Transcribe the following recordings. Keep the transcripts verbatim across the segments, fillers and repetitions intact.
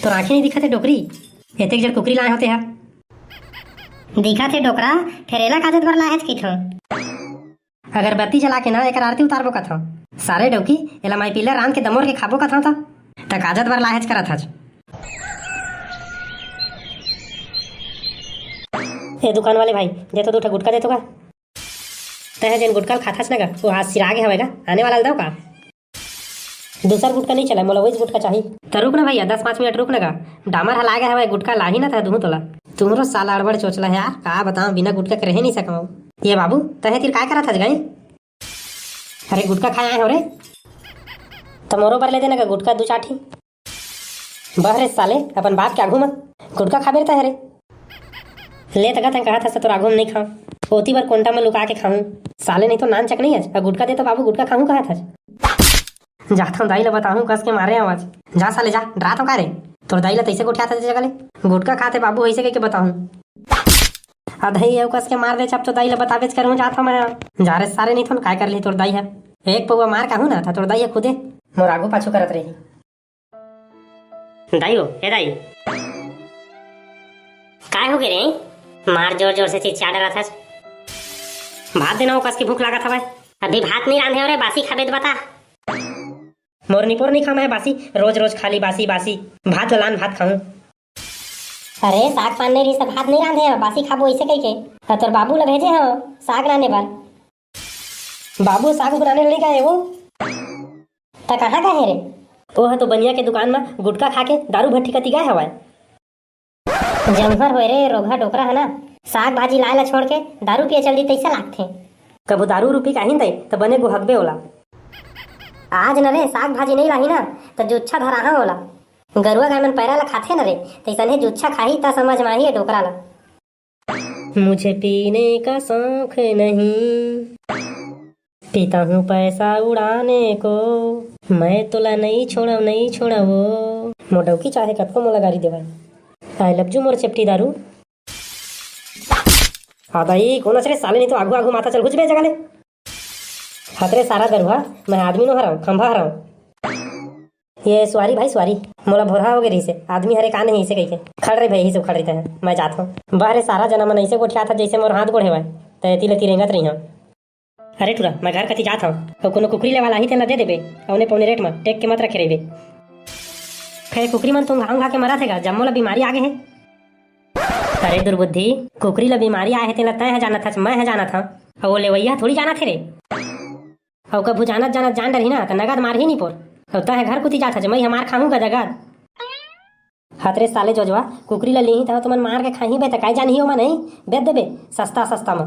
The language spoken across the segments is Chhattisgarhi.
तोर आँखी नहीं दिखत हे डोकरी? एतेक जड़ कुकरी लाए होते हा। दिखत हे डोकरा, फेर एला काजत बर लाए हच कहिथो। अगरबत्ती जला के ना एकर आरती उतारबो कथो। सारे डौकी, एला माई पिल्ला रांध के दमोर के खाबो कथो त। त काजत बर लाए हच करत हच। ए दुकान वाले भाई, दे तो दू ठा गुटखा दे तो का। तैं जेन गुटखा ल खाथस ना गा, वो हाथ सिरा गे हवय गा, आने वाला ल दव का? दूसर गुटखा नहीं चला, मोला वही गुटखा चाही। त रुक ना भैया, दस पाँच मिनट रुक ना गा, डामर ह लागे हवय, गुटखा लाही ना त दुहूं तोला। तुमरो साला अड़बड़ चोचला है यार, का बताओ, बिना गुटखा के रहे नहीं सकव। ये बाबू, तहे तीर काय करत हस गई? अरे गुटखा खाए आए हो रे, त मोरो बर ले देना गा गुटखा दू चार ठी। बह रे साले, अपन बाप के आघू म गुटखा खाबे रे तहे रे। ले त कथें, कहा था तोर आघू म नहीं खाऊं, ओती बर कोंटा म लुका के खाऊं। साले नहीं तो नान चक नहीं हच, अउ गुटखा दे तो बाबू गुटखा खाऊं कहा था। जाथों दाई ल बताहूं कस के मारे आवाज। जा साले जा, डराथों का रे? तोर दाई ल तैसे गोठियात हस जगह ले। गुटखा खाथे बाबू, ऐसे कह के बताहूं। अधई अउ कस के मार दे, अब तो दाई ल बताबेच करूं, जाथों मैं। जा रे साले, नहीं थोन काय कर ली तोर दाई ह। एक पौवा मार कहूं ना, त तोर दाई ह खुदे मोर आघू पाछू करत रही। दाई हो, ए दाई। काय हो गे रे? मार जोर जोर से चिचिया डरत हस। भात देना हो, कस के भूख लागत हवय। अभी भात नहीं रांधे हो रे, बासी खाबे त बता। मोर निपोर नहीं खाना है बासी, रोज रोज खाली बासी बासी। भात ल लान, भात खाऊं। अरे साग पान नहीं रही त भात नहीं रांधे हो, बासी खाबो ऐसे कह के। त तोर बाबू ल भेजे हो साग लाने बर। बाबू साग उग लाने नहीं गए वो। त कहाँ गए रे? ओह तो बनिया के दुकान म गुटखा खा के दारू भट्टी कती गए हवय। जमहर होए रे रोगहा डोकरा है ना, साग भाजी लाए ला छोड़ के दारू पिए चल दी तैसा लागथे। कभू दारू रूपी काहिन दे त बने गुहकबे ओला। आज न रे साग भाजी नहीं लाही ना, त जुच्छा धराहा ओला। गरुआ गाय मन पैरा ला खाथे न रे, तैसने जुच्छा खाही त समझ म आही ए डोकरा ला। मुझे पीने का शौक नहीं, पीता हूँ पैसा उड़ाने को, मैं तोला नहीं छोड़व, नहीं छोड़व वो। मोर डौकी चाहे कतको मोला गारी देवय, आई लव यू मोर चेपटी दारू। हाँ भाई, कौन अस रे साले, नहीं तो आगू आगू माथा चल घुस बे जगह ले। हतरे सारा दरुहा, मैं आदमी नो हरव, खंभा हरव। ये सुआरी भाई सुआरी, मोला भोरहा हो गे रहिसे, आदमी हरे का नहीं इसे कहिके। खड़ रे भाई, यही सब खड़ रहिते हैं, मैं जात हूँ। बह रे सारा जना मन ऐसे गोठियात ह जैसे मोर हाथ गोड़ हेवय, त एती ले तिरेंगत रही हूँ। अरे टुरा, मैं घर कती जात हूँ, अउ कोनो कुकरी ले वाला ही तेला दे देबे, औने पौने रेट म टेक के मत रखे रहिबे। फेर कुकरी मन तुम घाम घा के मरत हे गा, जम्मो ला बीमारी आगे हे। अरे दुर्बुद्धि, कुकरी ला बीमारी आए हे तेला तैं ह जानत हस, मैं ह जानत हूँ, अउ वो लेवैया ह थोड़ी जानत हे रे। अउ कभू जानत जानत जान डरही ना, त नगद मारही निपोर। अउ तैं ह घर कुती जात हस, मैं ह मार खाहूं गा दगद। हतरे साले जोजवा, कुकरी ला लीही त तुमन मार के खाही बे, त काय जानही ओमा नहीं? बेच देबे सस्ता सस्ता म।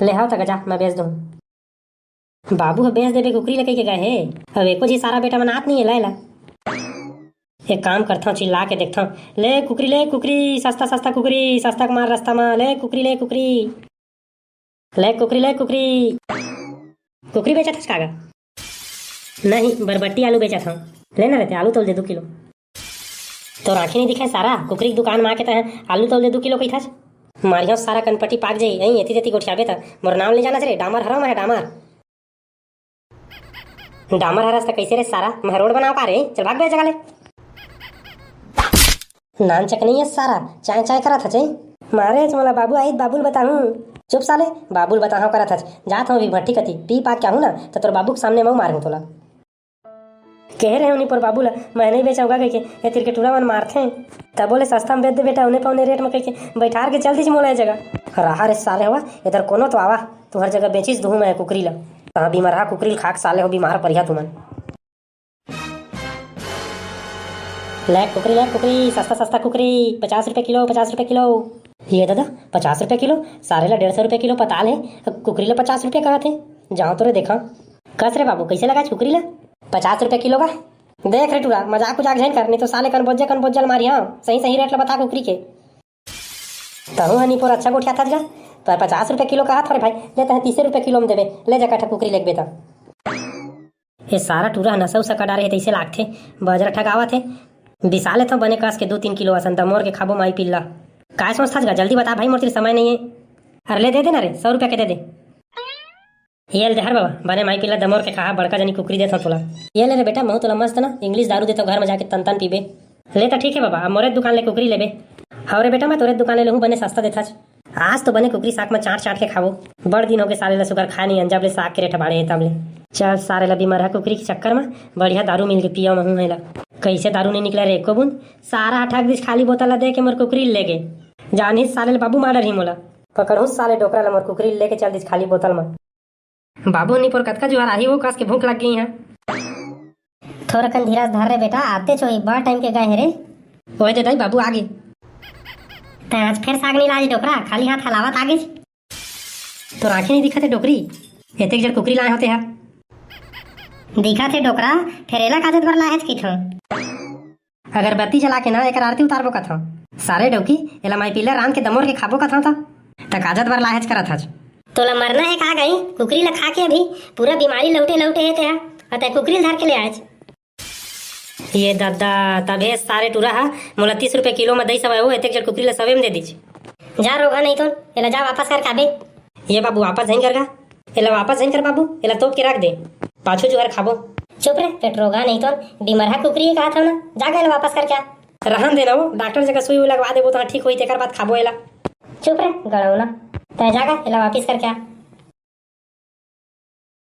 ले हव त गजा, मैं बेच दूं। बाबू ह बेच देबे कुकरी ला कहिके गए हे। अब एको झी सारा बेटा मन आत नहीं है लाए ला। एक काम करथंव, चिल्ला के देखथंव, ले कुकरी, ले कुकरी, सस्ता सस्ता कुकरी, सस्ता के मार रस्ता म, ले कुकरी, ले कुकरी। ले कुकरी, ले कुकरी। कुकरी बेचत हस का गा? नहीं, बरबट्टी आलू बेचत हंव। ले ना रे ते, आलू तौल दे दू किलो। तोर आँखी नहीं दिखे सारा, कुकरी के दुकान म आके तैं आलू तौल दे दू किलो कहिथस। मारियो सारा कनपटी पाक जाही, यहीं एती तेती गोठियाबे त। मोर नाम ले जानस रे, डामर हरव मैं, डामर। डामर हरस त कइसे रे सारा? मैं रोड बनाव का रे? चल भाग बे जगह ले। नान चक नहीं है सारा, चाय चाय करत हच। मारे च मोला बाबू आही त बाबू ल बताहूं। चुप साले, बाबू ल बताहूं करत हच। जात हूं अभी भट्टी कती, पी पा के आहूं ना, त तोर बाबू के सामने मऊ मारहूं तोला। कहे रहे उनी पर बाबू ला, मैं नहीं बेचव गा कहिके, ए तीर के टूरा मन मारथे। तब बोले सस्ता में बेच दे बेटा, औने पौने रेट में कहिके, बैठार के चल दीजिए मोला ए जगह। रहा रे साले हवा, इधर कोनो तो आवा, तुहर जगह बेचिस दुहूं मैं कुकरी ला। तहां बीमारहा कुकरी ल खाक साले हो बीमार परिहा तुमन। ले कुकरी, ले कुकरी, सस्ता सस्ता कुकरी, पचास रुपए किलो, पचास रुपए किलो। ये दादा, पचास रुपए किलो? सारे ला डेढ़ सौ रुपए किलो पताल है, कुकरी ला पचास रुपए कहत है। जाओ तो रे देखा। कस रे बाबू, कैसे लगा कुकरी ला? पचास रुपए किलो का। देख रे टूरा, मजाक उजाक झन कर, नहीं तो साले कन बोज्जे कन बोज्जल मारी, हाँ, सही सही रेट ला बता कुकरी के। तहूं ह निपोर अच्छा गोठियाथस गा, पर पचास रुपए किलो कहत हरे भाई, ले तह तीसे रुपए किलो में देबे, ले जा कठा कुकरी लेगबे त। ए सारा टूरा ह नसा उसा का डारे हे तइसे लागथे, बजरा ठगावत हे। बिसा लेथंव बने कस के दू तीन किलो असन दमोर के खाबो माई पिल्ला। काय सोचथस गा, जल्दी बता भाई, मोर तीर समय नहीं है। अरे ले दे दे ना रे, सौ रुपया के दे दे। ये ले दे हर बाबा, बने माई पिल्ला दमोर के खा, बड़का जनी कुकरी देथंव तोला। ये ले रे बेटा, महू तोला मस्त ना English दारू देथंव, घर में जाके तन तन पीबे। ले त ठीक हे बाबा, अब मोरे दुकान ले कुकरी लेबे। हव रे बेटा, मैं तोरे दुकान ले लूहूं, बने सस्ता देथच। आज तो बने कुकरी साग म चाट चाट के खाबो। बड़ दिन होगे साले ला सुग्घर खाए नइ अन, जब ले साग के रेट बाढ़े हे तब ले। चल सारे ला बिमरहा कुकरी के चक्कर म बढ़िया दारू मिल गे, पियव महूं एला। कइसे दारू नइ निकले रे एको बूंद। सारा ह ठग दिस, खाली बोतल ला दे के मोर कुकरी ल ले गे। जानही साले ला बाबू मार डरही मोला। पकड़हूं साले डोकरा ला, मोर कुकरी ल लेके चल दिस खाली बोतल म। बाबू निपोर कतका जुआर आही वो, कस के भूख लग गे हे। थोरकन धीरज धर रे बेटा, आते चोही, बड़ टाइम के गए हे रे। ओए दे दाई, बाबू आ गे। तैं आज फेर साग नइ लाए डोकरा, खाली हाथ हलावत आ गेस। तोर आँखी नइ दिखत हे डोकरी, एतेक जड़ कुकरी लाए होते हा। दिखत हे डोकरा, फेर एला काजत बर लाहेच कहिथंव। अगरबत्ती जला के ना एकर आरती उतारबो कथंव। सारे डौकी, एला माई पीला रांध के दमोर के खाबो कथंव त। त काजत बर लाहेच करत हच। तोला मरना हे का गई? कुकरी ला खा के अभी पूरा बीमारी लौटे लौटे हे तेहा। अ तैं कुकरी ला धर के ले आएच। ये दद्दा, तभे सारे टूरा हा मोला तीस रुपया किलो म दई सवय ओ, एतेक जड़ कुकरी ला सवे म दे दीच। जा रोगहा नहीं तो, एला जा वापस कर खाबे। ये बाबू वापस झन कर गा, एला वापस झन कर बाबू, एला तोप के रख दे, पाछू जुआर खाबो। चुप रे, पेट रोगहा नहीं तो, बिमरहा कुकरी हे कहा था ना, जा गा एला वापस कर क्या। रहन दे ना वो, डॉक्टर जगह सुई उई लगवा देबो त ठीक होई, तेकर बाद खाबो एला। चुप रे, गड़ौना, तैं जा गा एला वापस कर क्या।